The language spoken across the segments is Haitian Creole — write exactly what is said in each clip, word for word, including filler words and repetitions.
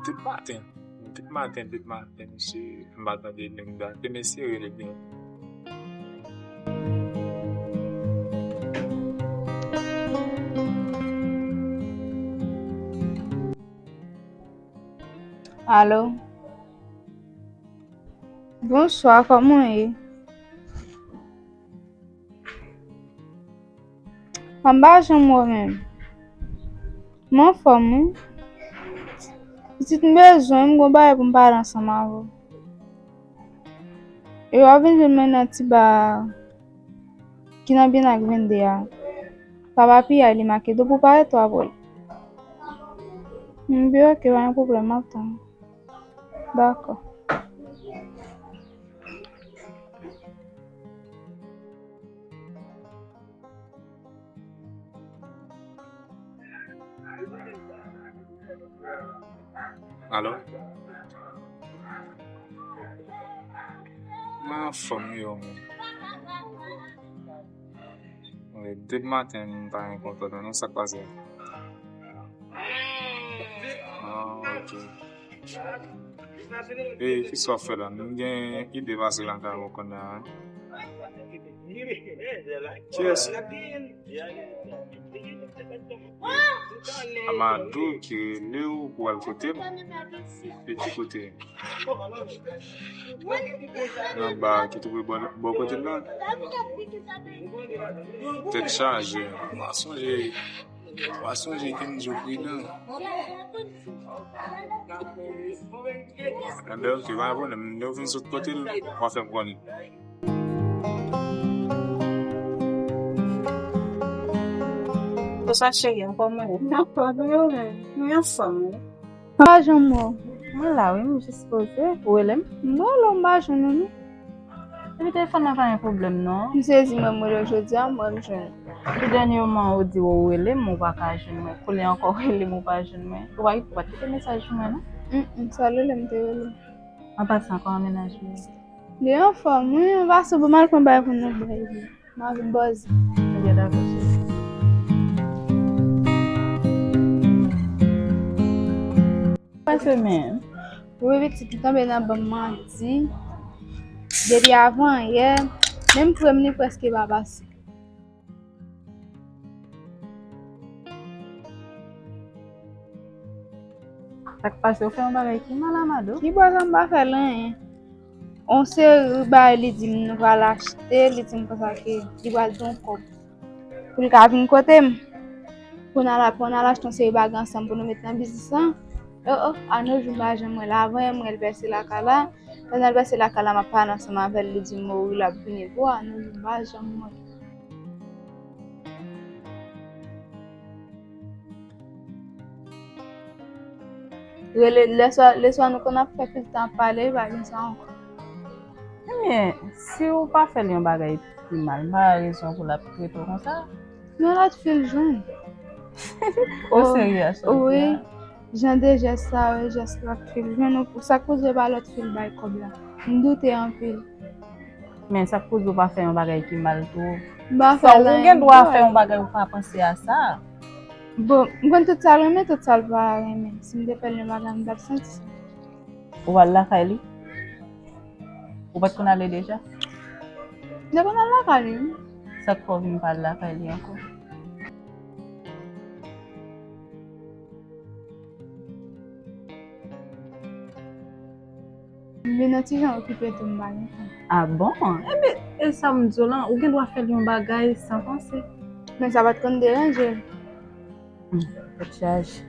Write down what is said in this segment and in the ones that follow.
Depi maten, depi maten, depi maten, misye, m pa tande Linda. Ke mesye rele byen. Alo? Bonswa, kòman w ye? An ba janm wè menm. Mwen anfòm, wi. Pitit m bezwen, m gon bagay pou m pale ansanm avè w. E w ap vin jwenn mwen nan ti ba a ki nan Byen ak vennde a. Pa pa piyay li make do pou pale tou apre l. M byen, oke, pa gen pwoblèm, m ap tann. Dakò. Alo? Mwen anfòm wi, o mwen. Wi, depi maten m pa gen kontak non, sa k pase? Ah, ok. E, kisa w ap fè la? M gen ide pase lakay ou konn la, wi. Kiyès? Amadou ki rele w pou w al kote m? E ki kote? Nan ba a ki twouve bò, bò kote m nan. Tèt chaje. W a sonje, w a sonje ke m di w pridan. Enben, oke, pa gen pwoblèm. Lè w vin sot kote l, w a fè m konnen. Bonswa cheri, an fòm ou ye? An fòm, e ou menm? Mwen anfòm wi. An ba janm wè w? Mwen la wi, m jis poze. Ou rele m? M rele w, m pa jwenn ou non. Epi telefòn nan pa gen pwoblèm non. M sezi, mwen m rele w jodi a, m wè m jwenn ou. Tou dènyèman ou di w ou rele m, ou pa ka jwenn mwen. Kounye a ankò ou rele m, ou pa jwenn mwen. Ou pa, ou pa t kite mesaj pou mwen non. Mm, mm, sa w rele m te rele w. An pasan, kòman mennaj ou ye? Li anfòm wi, m pase pou m al pran bagay pou nou bay li. M a vin bòz. Ebyen dakò cheri. Pase men. Wi pitit, li tonbe nan ban m manti. Depi avan yè, menm krèm li prèske pa pase. Sa k pase, ou fè yon bagay ki mal, Amado? Ki bò sa m pa fè l anyen? On seri bagay li di m nou pral achte, li di m konsa ke li pral di yon kòb pou l ka vin kote m. Pou n al, pou n al achte yon seri bagay ansanm pou nou met nan biznis lan. O, o, a no jou m pa janm wè l. Avan yè m wè l pase lakay la. Pandan l pase lakay la, m ap pale ansanm avè l, li di m, o wi, l ap vini. Bon, a no jou m pa janm wè l. Rele, lèswa, lèswa nou konn ap fè pil tan ap pale, pa gen sa ankò. Ebyen, si ou pa fè l yon bagay pi mal, m pa wè rezon pou l ap trete w konsa. Yon lòt fi l jwenn. O serye a, sa w di a? Wi. Jan de jès sa yo, jès lòt fi l jwenn, ou, sa k koze pa lòt fi l bay kòb la. M doute anpil. Men sa k koze ou pa fè yon bagay ki mal tou? M pa fè l anyen. Ou gen dwa fè yon bagay ou pa panse a sa. Bon, m konn tout sa l renmen, tout sa l pa renmen. Si m te fè l yon bagay, m t ap santi sa. Ou al lakay li? Ou pa t konn ale deja? M te konn al lakay li, wi. Sa k fè w vin pa al lakay li ankò? M vin yon ti jan okipe tou, m pa gen tan. A bon? Enben, e sa m di w lan, ou gen dwa fè l yon bagay san panse. Men sa pa t konn deranje l. Hmm, tèt chaje.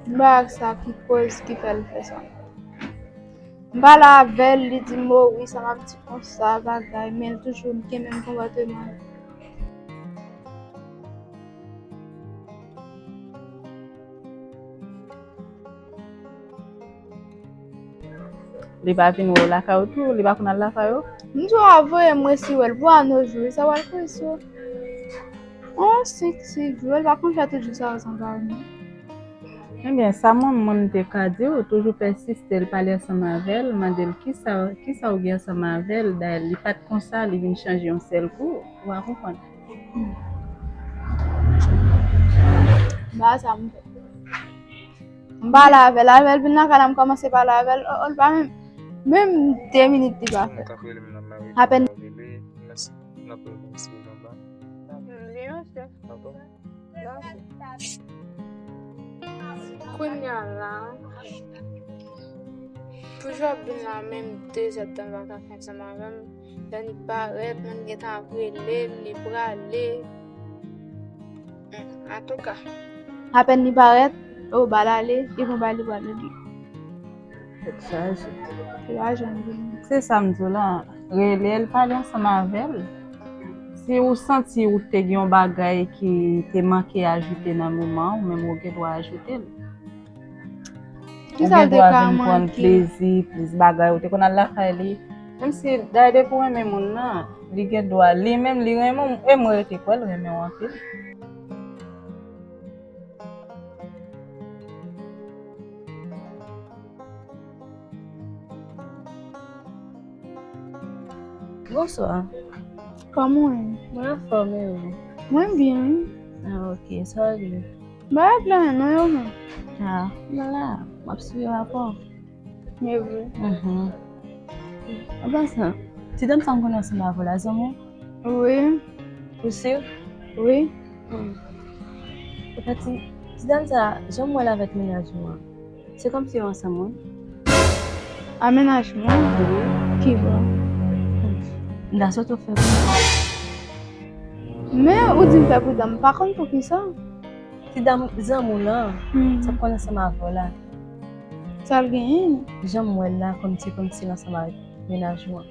M pa wè sa ki koz ki fè l fè sa. M pale avè l, li di m, o wi, sa m ap di konsa, bagay, men l toujou gen menm konpòteman. Li pa vin wè w lakay ou tou? Li pa konn al lakay ou? M di w a voye m resi wè l pou a no jou, sa w al kouri sou. On si, si jou, l pa konn fè tout jou sa yo san pa wè m. Ebyen, sa mwen, mwen m te ka di w, toujou pèsiste l, pale ansanm avè l, mande l kisa, kisa w gen ansanm avè l, dayè li pa t konsa, li vin chanje yon sèl kou, ou a konprann. Ba sa m fè. M pale avè l, avè l vin lakay la, m kòmanse pale avè l, oh, oh, l pa menm, menm de minit li pa fè. Apèn. Kounye a la, pou jòb vin la menm de zè tan l pa ka fè ansanm avè m. Lè li parèt, mwen gentan ap rele l, li prale. Hmm, antouka. Apèn li parèt, ou ba l ale, li pran bagay li pral rele. Tèt chaje. Li pa janm vini. Se sa m di w la. Rele l, pale ansanm avè l. Si ou santi ou te gen yon bagay ki te manke ajoute nan moman an, ou menm ou gen dwa ajoute l. Ou gen dwa vin pran l plezi, plis bagay. Ou te konn al lakay li. Menm si, dayè, depi w renmen moun nan, li gen dwa, li menm, li renmen w, e mwen rete kwè l renmen w anpil. Bonswa. Kòman w ye? Mwen anfòm, e ou? Mwen byen, wi. Ah, ok, sa w gen? Bagay la, non, yo menm. Ah, m la, m ap swiv rapò. Men vre. Mhm. An pasan, ti dam sa m konnen ansanm avè w la, zanmi w? Wi. Ou si? Wi. Hmm. Epa ti, ti dam sa, jan m wè l avèk mennaj ou an, se kòmsi yo ansanm, wi. A mennaj mwen? Wi. Ki bò? M ta swete w fè pou mwen. Men ou di m fè pridan, m pa konn poukisa. Ti dam zanmi w lan, hmm, sa k konn ansanm avè w la. Sa l genyen? Jan m wè l la, kòmsi, kòmsi l ansanm avèk mennaj ou an.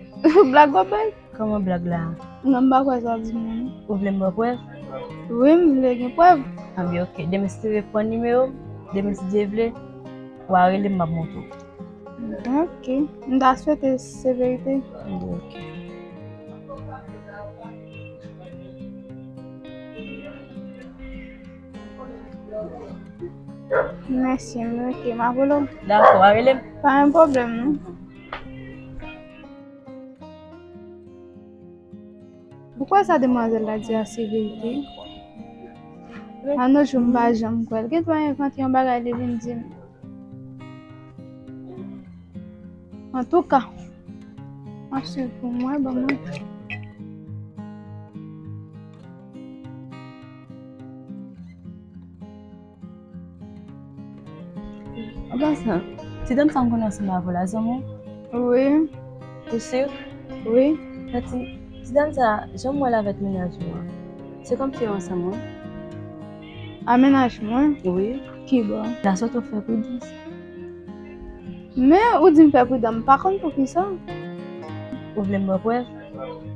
Blag w ap bay? Kòman blag la? Non, m pa kwè sa w di m nan, non. Ou vle m ba w prèv? Wi, m vle gen prèv. Anben, ok. Demen si Dye vle, pran nimewo m. Demen si Dye vle, w a rele m, m ap montre w. Ok. M ta swete se verite. Anben, ok. Mèsi, m, ok, m ap rele w. Dakò, w a rele m. Pa gen pwoblèm, non. Ou kwè sa demwazèl la di a se verite? An nou jou m pa janm kwè l. Gen dwa envante yon bagay li vin di m. Antouka, m ap swiv pou mwen, ban mwen. An pasan, ti dam sa m konnen ansanm avè w la, zanmi w? Wi. Ou si? Wi. Ti, ti dam sa, jan m wè l avèk mennaj ou an, se kòmsi yo ansanm, wi. A mennaj mwen? Wi. Ki bò? M ta swete w fè pridans. Men ou di m fè pridan, m pa konn poukisa. Ou vle m ba w prèv?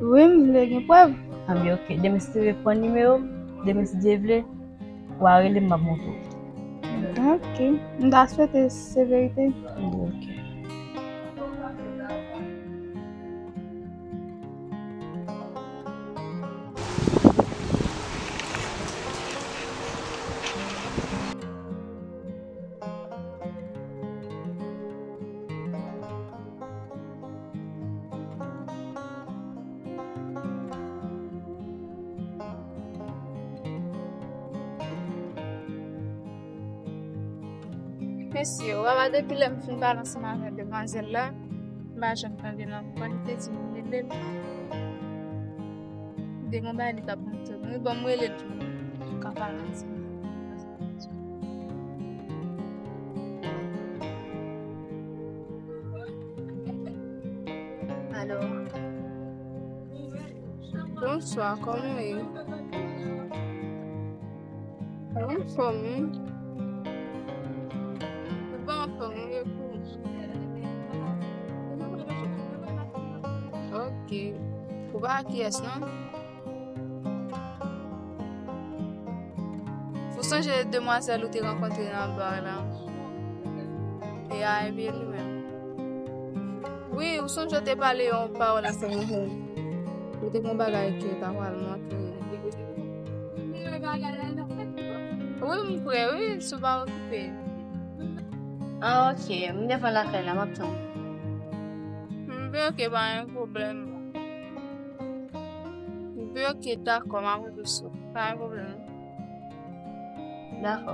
Wi, m vle gen prèv. Anben, ok. Demen si Dye vle, pran nimewo m. Demen si Dye vle, w a rele m, m ap montre w. Ok. M ta swete se verite. Ok. Mesye, w a depi lè m fin pale ansanm avèk demwazèl la, m pa janm tande nan kò, li te di m rele l. Li te gen yon bagay li t ap montre m. Wi, bon, m rele l tou. Ou ka pale ansanm. Alo. Bonswa, kòman w ye? Mwen anfòm, wi. Ou pa anfòm, wi, epi w? Ok. Ou pa ak kiyès, non? Ou sonje demwazèl ou te rankontre nan ba la? E a, ebyen li menm. Wi, ou sonje w te pale yon pawòl ansanm avè m? Ou te gen yon bagay ke w ta pral montre. Wi, m prè, wi, si w pa okipe. Ah, ok. M devan lakay la, m ap tann ou. M byen, ok, pa gen pwoblèm. M byen, ok, dakò, m ap rete sou. Pa gen pwoblèm. Dakò.